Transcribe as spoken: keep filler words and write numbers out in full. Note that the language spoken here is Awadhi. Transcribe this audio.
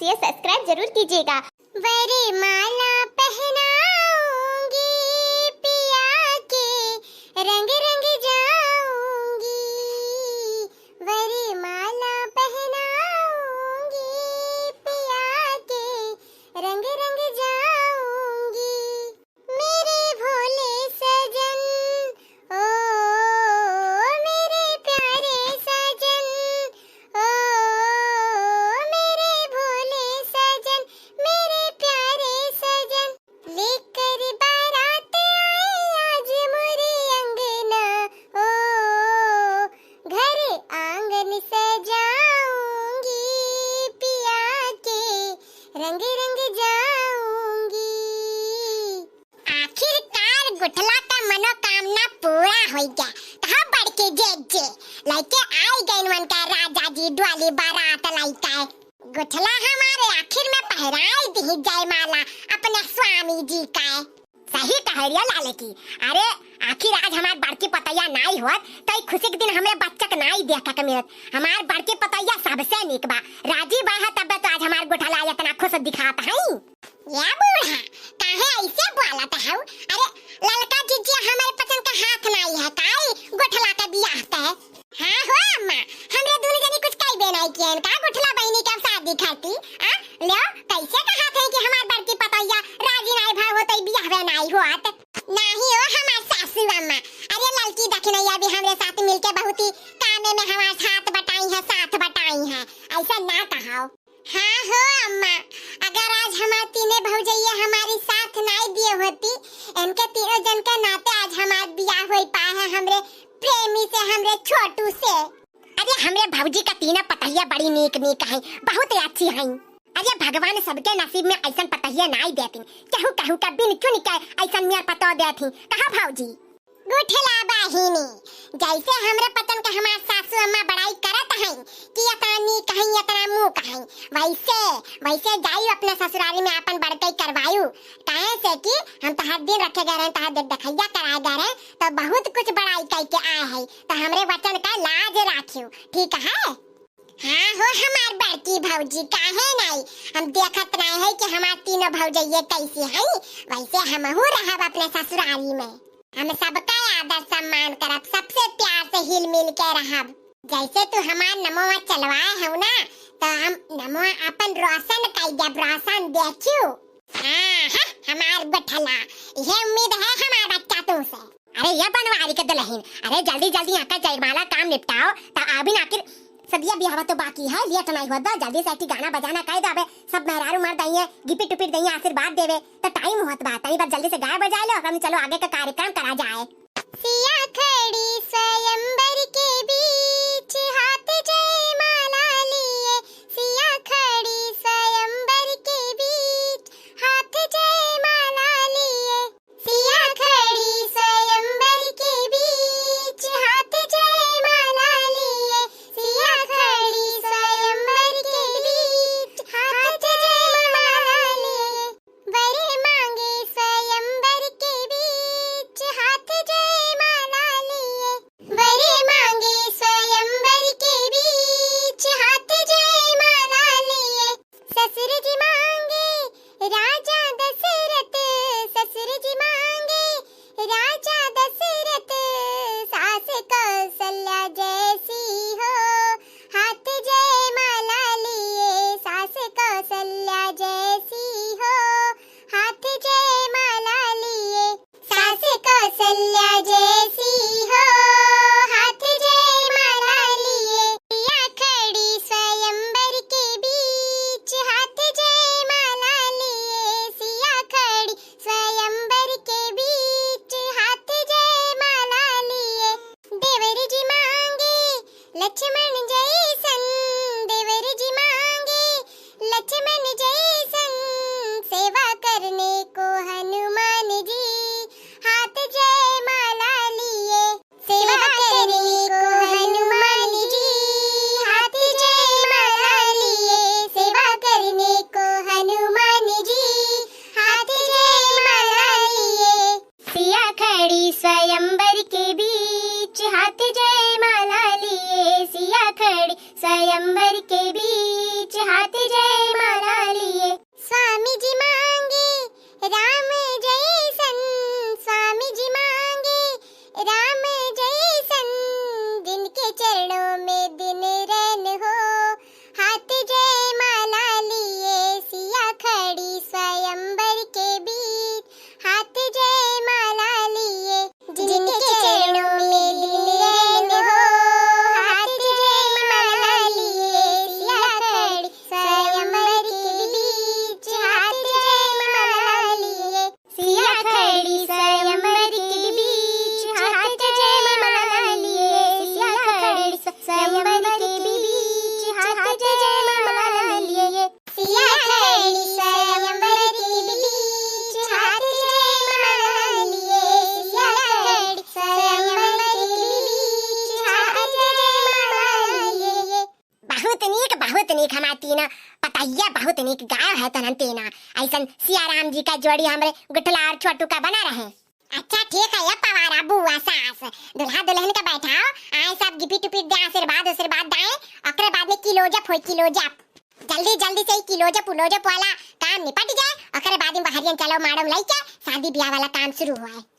ये subscribe जरूर कीजिएगा। वरमाला पहनाऊंगी पिया के, रंग रंग जाऊंगी। वरमाला पहनाऊंगी पिया के, रंग रंग जाऊंगी। मेरे भोले सजन, ओ मेरे प्यारे सजन, ओ मेरे भोले सजन, मेरे प्यारे सजन, लेकर बारात आए आज मोरे अंगना, ओ घर आंगन सजाऊंगी पिया के, रंग रंग जाऊंगी। आखिरकार गुठला का मनोकामना पूरा होइ गया। कहा बड़के जेठ जी, लइके आई गइन उनका राजा जी डोली बारात लइके। गुठला हमारे आखिर में पहिराई दिही जयमाला अपने स्वामी जी का। सही कह रही है लालकी। अरे आखिर आज हमार बड़की पतैया नाई होत, तो ई खुशी के दिन हमरे बच्चा के नाई देखे के मिलत। हमार बड़की पतैया सबसे नीक बा, राजी बा है, तबे तो आज हमार गुठला इतना खुश दिखात है। या बूढ़ा, काहे ऐसे बोलत हऊ? अरे, ललका जिज्जिया हमरे पचन का हाथ नाई है, काई गुठला का बियाह तय? हाँ हो अम्मा, हमरे दुनो जनी कुछ कइबे नाई कियन का गुठला बहिनी के अब शादी खाती? आ, लो, कैसे कहत है कि हमार बड़की पतैया राजी नाई भा होत, बियाहवे नाई होत? नाही हो हमार सासू अम्मा, अरे ललकी दखिनैया भी हमरे साथ मिलके बहुत ही कामे में हमार साथ बटाई है, साथ बटाई है, ऐसा ना कहाओ। हाँ हो अम्मा, अगर आज हमार तीने भौजैया हमारी साथ नाई दिए होती, इनके तीनों जन के नाते आज हमार बियाह होई पाए है हमरे प्रेमी से, हमरे छोटू से। अरे हमरे भौजी का तीनों पतैया बड़ी नीक नीक हैं, बहुत ही अच्छी हैं। अरे भगवान सबके नसीब में ऐसन पतैया नाई देती, केहू केहू का बिन चुन के ऐसन मेर पतो देती। कहा भौजी? गुठला बहिनी, जैसे हमरे पचन का हमार सासू अम्मा बड़ाई करत हैं कि इतना नीक हैं, इतना मूक हैं, वैसे, वैसे जाई अपने ससुरारी में अपन बड़कई करवायु। काहे से कि हम तो हर दिन रखे गए रहे, तो हर दिन देखैया कराए गए रहे, तो बहुत कुछ बड़ाई कई के आए हैं, तो हमरे वचन का लाज राखियो, ठीक है? हाँ हो हमार बड़की भौजी, काहे नाई? हम देखत रहे हैं कि हमार तीनों भौजैये कैसी हैं, वैसे हमहू रहब अपने ससुरारी में। हम सबका आदर सम्मान करब, सबसे प्यार से हिल मिल के रहब। जैसे तू हमार नमवा चलवाए हो ना, तो हम नमवा अपन रोशन कई देब, रोशन देखियो। हाँ, हाँ, हमार गुठला, ये उम्मीद है हमार बच्चा तुमसे। अरे ये बनवारी के दुल्हन, अरे जल्दी जल्दी यहाँ का जयमाला काम निपटाओ, तो अभी ना आखिर सदिया बियाहवा तो बाकी है, लेट नहीं होत बा, जल्दी से एक ठे गाना बजाना कह दो, अबे सब मेहरारू मर्द आई हैं, गिपिट टुपिट दइए आशीर्वाद देवे, तो टाइम होत बा, तनी बार जल्दी से गाय बजाए लो, हम चलो आगे का कार्यक्रम करा जाए। सिया खड़ी स्वयंवर के बीच, हाथ जयमाला लिए, सिया खड़ी स्वयंवर के बीच, हाथ जयमाला लिए। सिया खड़ी स्वयंवर के बीच, हाथ जयमाला लिए। सिया खड़ी स्वयंवर के बीच, हाथ जयमाला लिए। वर मांगे स्वयंवर के बीच, हाथ जयमाला लिए। वर मांगे स्वयंवर के बीच, हाथ जयमाला लिए। ससुर जी मांगे राजा दशरथ, ससुर जी मांगे राजा दशरथ, सास कौशल्या जैसी हो, हाथ जयमाला लिए, सास कौशल्या जैसी हो, हाथ जयमाला लिए। सास कौशल्या जैसी हो, हाथ जयमाला लिए। सिया खड़ी स्वयंवर के बीच, हाथ जयमाला लिए। सिया खड़ी स्वयंवर के बीच, हाथ जयमाला लिए। देवर जी मांगे लक्ष्मण जैसन, देवर जी मांगे लक्ष्मण जैसन, सेवा करने को हनुमान जी, हाथ जयमाला लिए। सेवा करने को हनुमान जी, हाथ जयमाला लिए। सेवा करने को हनुमान जी, हाथ जयमाला लिए। सिया खड़ी स्वयंवर के बीच, हाथ जयमाला लिए। सिया खड़ी स्वयंवर के बीच, हाथ जयमाला नीक, बहुत नीक, हमार तीनों पतैया बहुत नीक गायो है तनन तीनों। ऐसन सियाराम जी का जोड़ी हमरे गुठला और छोटू का बना रहे। अच्छा ठीक है, ये पवारा बुआ सास, दुल्हा दुल्हन का बैठाओ, आए सब गिफ्ट उपिट दे, आशीर्वाद आशीर्वाद दाए, ओकरे बाद में किलोजप होई, किलोजप। जल्दी जल्दी से ही किलोजप उलोजप वाला काम निपट जाए, ओकरे बाद में बहरियन चलो माड़म लइके शादी ब्याह वाला काम शुरू हुआ है।